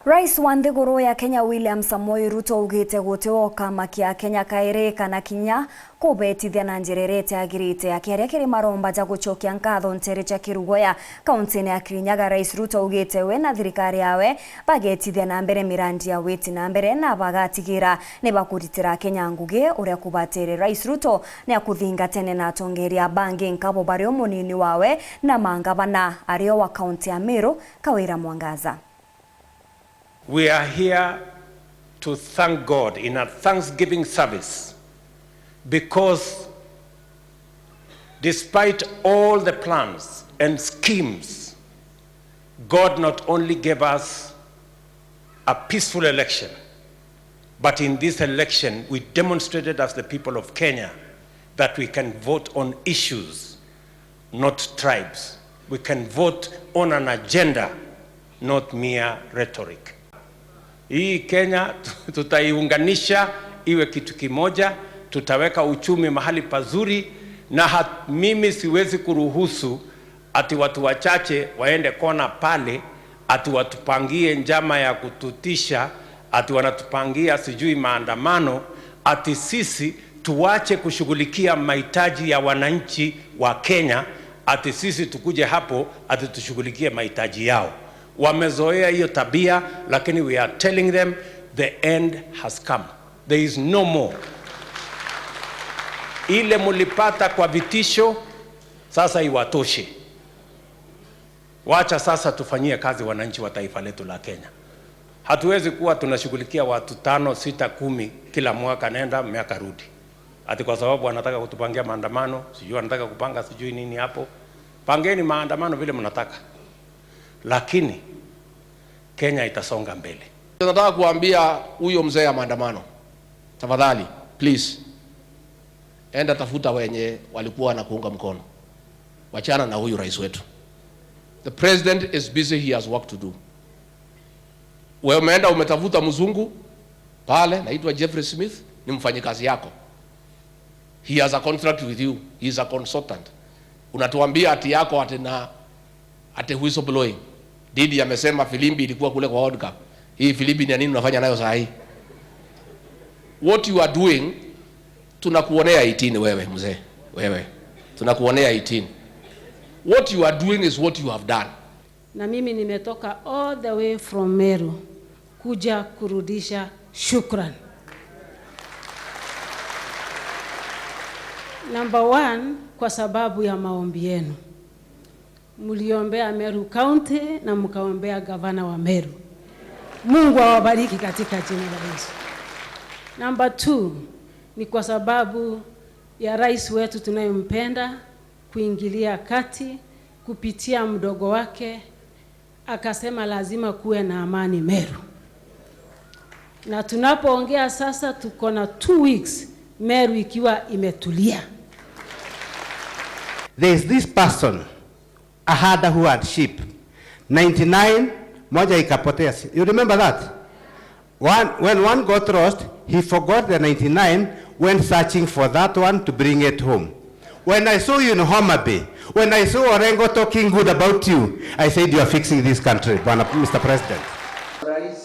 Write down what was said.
Rais wa nthiguru ya Kenya William Samoei Ruto augite gutiwoka makia Kenya kairi kana kinya kubetithia na njira iria itiagirite. Akiaria kiri maromba ja gucokia nkatho ntere cha Kirugoya kaunti-ini ya Kirinyaga, Rais Ruto augite we na thirikari yawe bagetithia na mbere mirandi ya witi na mbere na bagatigira ni bakuritira Kenya ngugi uria kubatire. Rais Ruto ni akuthinga tene na atongeria bangi nkabo bario munini wawe na mangabana ario wa kaunti ya Meru Kawira Mwangaza. We are here to thank God in a thanksgiving service because despite all the plans and schemes, God not only gave us a peaceful election, but in this election we demonstrated as the people of Kenya that we can vote on issues, not tribes. We can vote on an agenda, not mere rhetoric. Hii Kenya tutaiunganisha iwe kitu kimoja, tutaweka uchumi mahali pazuri, na mimi siwezi kuruhusu ati watu wachache waende kona pale ati watupangie njama ya kututisha, ati wanatupangia sijui maandamano, ati sisi tuache kushughulikia mahitaji ya wananchi wa Kenya, ati sisi tukuje hapo ati tushughulikie mahitaji yao. Wamezoea hiyo tabia, lakini we are telling them the end has come. There is no more. Ile mulipata kwa vitisho sasa iwatoshe. Wacha sasa tufanyie kazi wananchi wa taifa letu la Kenya. Hatuwezi kuwa tunashughulikia watu 5, 6, 10 kila mwaka, nenda miaka rudi, ati kwa sababu wanataka kutupangia maandamano, sijui wanataka kupanga sijui nini hapo. Pangeni maandamano vile mnataka, lakini Kenya itasonga mbele. Nataka kuambia huyo mzee ya maandamano, tafadhali please, enda tafuta wenye walikuwa na kuunga mkono, wachana na huyu rais wetu. The president is busy, he has work to do. Wewe umeenda umetafuta mzungu pale, naitwa Jeffrey Smith, ni mfanyikazi yako. He has a contract with you, he is a consultant. Unatuambia ati yako ati na ati whistleblowing. Didi amesema filimbi ilikuwa kule kwa World Cup. Hii filimbi ni nini unafanya nayo saa hii? What you are doing, tunakuonea 18 wewe mzee, wewe. Tunakuonea 18. What you are doing is what you have done. Na mimi nimetoka all the way from Meru kuja kurudisha shukran. Number 1, kwa sababu ya maombi yenu. Mliombea Meru County na mkaombea gavana wa Meru. Mungu awabariki katika jina la Yesu. Number 2, ni kwa sababu ya rais wetu tunayempenda kuingilia kati kupitia mdogo wake, akasema lazima kuwe na amani Meru. Na tunapoongea sasa tuko na 2 weeks Meru ikiwa imetulia. There is this person, a herder who had sheep, 99, moja ikapotea. You remember that? When one got lost, he forgot the 99, went searching for that one to bring it home. When I saw you in Homa Bay, when I saw Orengo talking good about you, I said you are fixing this country, Bwana Mr. President. Rais